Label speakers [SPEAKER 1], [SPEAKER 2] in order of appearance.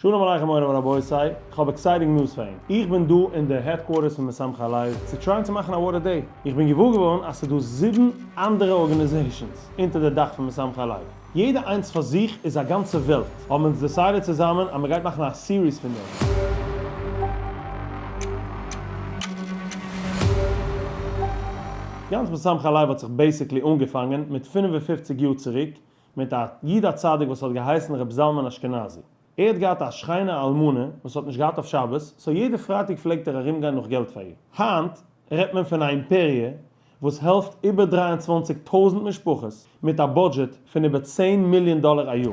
[SPEAKER 1] שלום עליכם מורי ורבותי, איך האב exciting news פאר ענק. איך בין דא אין די headquarters פון משמחי לב צו try ען צו מאכן א water day. איך בין געוואר געווארן אז ס'איז דא זיבן אנדערע organizations אונטער די דאך פון משמחי לב. יעדע איינס פאר זיך איז א גאנצע וועלט. האבן אונז decided צוזאמען אז מ'גייט מאכן א series פון דעם. גאנץ משמחי לב האט זיך basically אנגעפאנגען מיט 55 יאר צוריק מיט א איד א צדיק וואס האט געהייסן ר' זלמן אשכנזי. ער האט געהאט א שכנה א אלמנה וואס האט נישט געהאט אויף שבת, so יעדע פרייטאג פלעגט ער ארום גיין נאך געלט פאר איר. היינט רעדט מען פון א אימפעריע וואס העלפט איבער 23 טויזענט משפחות מיט א budget פון איבער צען מיליאן דאלער א יאר.